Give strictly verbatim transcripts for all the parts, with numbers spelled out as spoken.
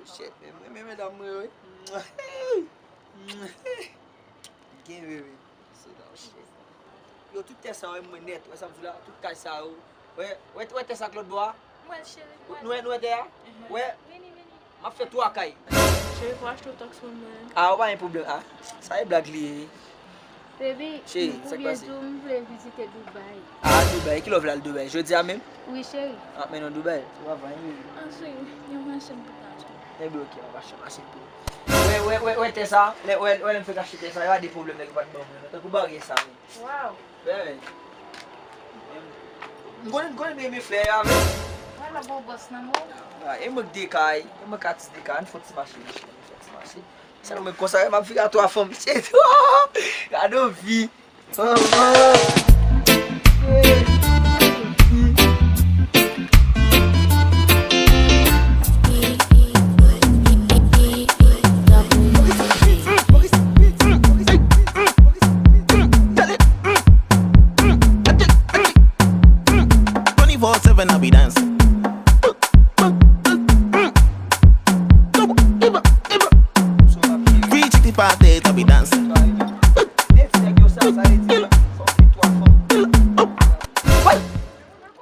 Shit, men mwen renmen medam mwen yo, wi. Gen bebe. Se dan shit. Yo, tout tè sa yo, mwen nèt. Wè sa m di la, tout kay sa yo. Wè, wè, wè tè sa k lòt bò a? Mwen, cheri, mwen. Nou wè, nou wè tè a? Wè. Vini, vini. M ap fè twa kay. Cheri, pou achte w tòks pou mwen. Ah, ou pa gen pwoblèm. Ah, sa e blag li ye. Baby, cheri, sa k pase? Tou, m vle vizite Dubai. Ah, Dubai. Kilè w vle al Dubai? Jodi a menm? Wi, cheri. Ah, men non, Dubai. Ou pa vle, wi. Ah, cheri, yon machin pou ta achte. Ebyen, ok, m ap achte machin pou ou. Wè, wè, wè, wè, tè sa. Lè, wè, wè, lè m fèk achte tè sa, yo a de pwoblèm nèg yo pa t ban mwen. Tankou bagay sa, men. Wow. Bebe. M konnen, m konnen bebe flè a, men. Wè la bon bòs nan men w. Ah, e mwen k de kay, e mwen k atis de kay, ann fè ti mache, mache, ann fè ti mache. Sèlman konsa, m ap vin a twa fanm. Gade yon vi. Oh, oh. Twenty-four seven I be dancing. Three sixty-five days I be dancing.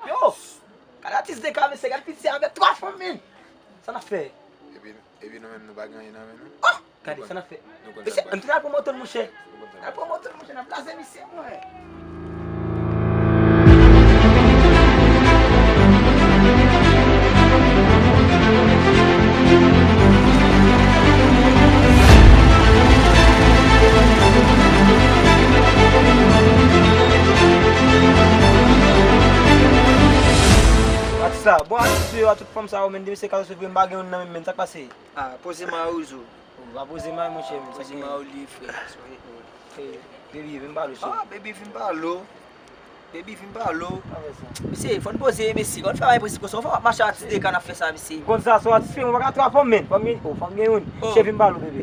Yo! Gade atis de kay, mesye, gade piti avèk twa fanm, men. Sa n ap fè? Epi, epi nou menm, nou pa gen anyen nan men nou. Oh! Gade, sa n ap fè? Nou konn sa n ap fè. Mesye, antre al pran moto l, monchè. Nou konn sa n ap fè. Al pran moto l, monchè, n ap blaze misye, mwen. Atis la, bon, atis yo a, tout fanm sa yo, men, de mesye ka sou vre, m pa gen youn nan men m, men, sa k pase? Ah, poze mayo, zo. Ou pa poze mayo, monchè, men, sa ki mayo li, frè. Eh, baby, vin pale w, cheri. Ah, baby, vin pale w. Baby, vin pale w. Mesye, fò n poze, mesye. Kòman n fè bay prensip konsa? Ou fè w ap mache atis de kay n ap fè sa, mesye? Konn sa, se yon atis fim, ou pa ka twa fanm, men. Fanm gen, ou fanm gen youn. Oh. Cheri, vin pale w, bebe.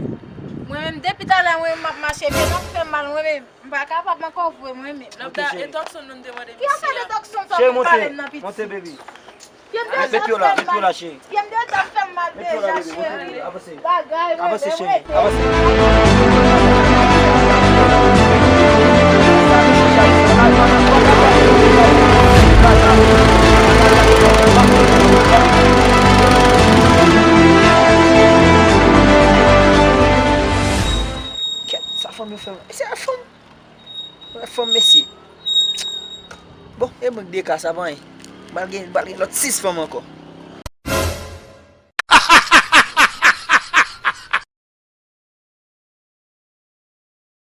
Mwen menm, depi talè, mwen, m ap mache, pye m ap fè m mal, mwen menm. M pa kapab ankò vre, mwen menm. Ok, cheri. E tòkson nou te mande misye a. Ki afè de tòkson sa ou vin pale m nan, piti? Cheri, monte, monte, baby. Met yo la, met yo la, cheri. Met yo la, bebe, monte, bebe. Avanse. Avanse, cheri. Avanse. Kèt, sa fanm yo fè m. Se fanm. Wè fanm, mesye. Bon, e mwen k de kay, sa pa anyen. M pral gen, m pral gen lòt sis fanm ankò.